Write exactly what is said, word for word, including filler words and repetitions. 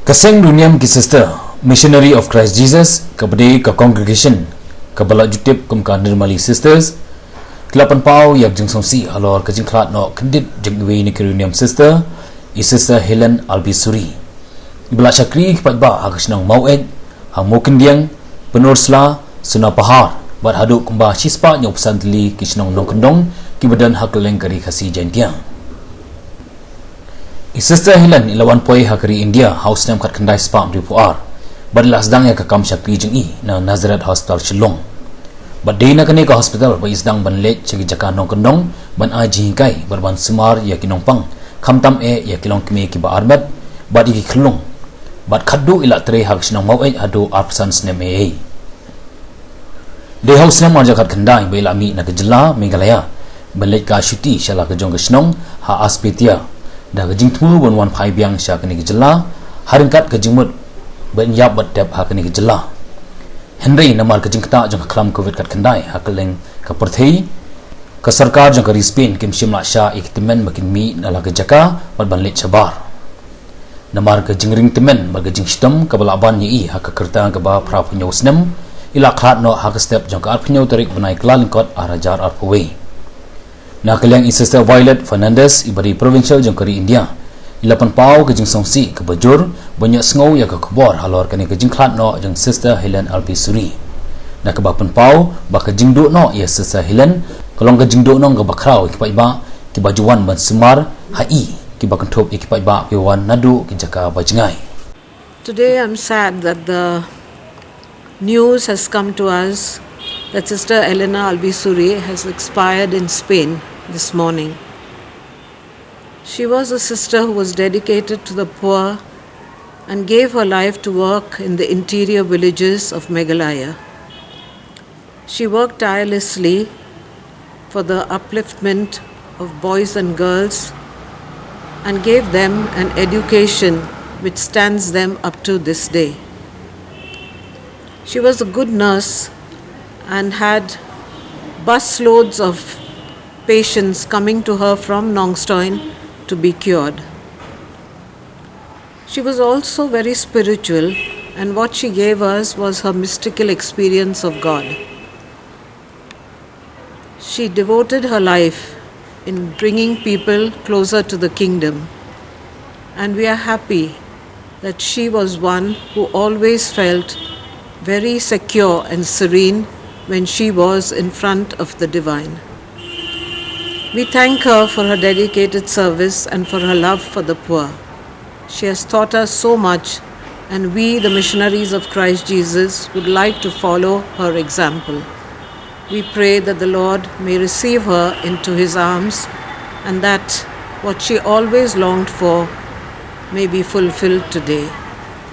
Ka seng riewniam ki Sister Missionary of Christ Jesus, kaba dei ka congregation kaba la ju tip kum ka Nirmali Sisters, ki la pynpaw ïa ka jingsngewsih halor ka jingkhlad noh kyndit jong iwei na ki riewniam Sister, i Sister Helen Albisuri, iba la shakri ki paidbah ha ka shnong Maweit, ha Mawkyndiang, Pynursla, Suna Pahar, bad haduh kumba shispah hynñiewphew san tylli ki shnong nongkyndong kiba don ha kylleng ka Ri Khasi Jaintia. I Sister Helen i la wan poi ha ka ri India ha u snem khatkhyndai spah hynriewphew ar, bad i la sdang ïa ka kam shakri jong i na Nazareth Hospital, Shillong. Bad dei na kane ka hospital ba i sdang ban leit sha ki jaka nongkyndong ban ai jinghikai bad ban sumar ïa ki nongpang, khamtam eh ïa ki longkmie kiba armet bad ïa ki khyllung. Bad khatduh i la trei ha ka shnong Maweit haduh arphew san snem eiei. Dei ha u snem arhajar khatkhyndai ba i la mih na ka jylla Meghalaya ban leit ka shuti sha la ka jong ka shnong ha Aspetia, da ka jingthmu ban wan phai biang sha kane ka jylla ha ryngkat ka jingmut ban ïap bad tep ha kane ka jylla. Hynrei namar ka jingktah jong ka khlam Covid khatkhyndai ha kylleng ka pyrthei, ka sorkar jong ka ri Spain kim shym la shah ïa ki tymmen ba kin mih na la ka jaka bad ban leit shabar. Namar ka jingring tymmen bad ka jingshitom kaba la ban ïa i ha ka rta kaba phraphew hynñiew snem, i la khlad noh ha ka step jong ka arphew hynñiew tarik bnai Kyllalyngkot arhajar arphew wei. Na ka liang i Sister Violet Fernandez, iba dei provincial jong ka ri India, i la pynpaw ka jingsngewsih kaba jur ban ïohsngew ïa ka khubor halor kane ka jingkhlad noh jong Sister Helen Albisuri, da kaba pynpaw ba ka jingduh noh ïa Sister Helen ka long ka jingduh noh kaba khraw ïa ki paidbah kiba ju wan ban sumar ha i, kiba kynthup ïa ki paidbah kiba wan naduh ki jaka ba jngai. Today I'm sad that the news has come to us that Sister Elena Albisuri has expired in Spain this morning. She was a sister who was dedicated to the poor and gave her life to work in the interior villages of Meghalaya. She worked tirelessly for the upliftment of boys and girls and gave them an education which stands them up to this day. She was a good nurse and had busloads of patients coming to her from Nongstoin to be cured. She was also very spiritual, and what she gave us was her mystical experience of God. She devoted her life in bringing people closer to the kingdom, and we are happy that she was one who always felt very secure and serene when she was in front of the divine. We thank her for her dedicated service and for her love for the poor. She has taught us so much, and we, the missionaries of Christ Jesus, would like to follow her example. We pray that the Lord may receive her into his arms and that what she always longed for may be fulfilled today.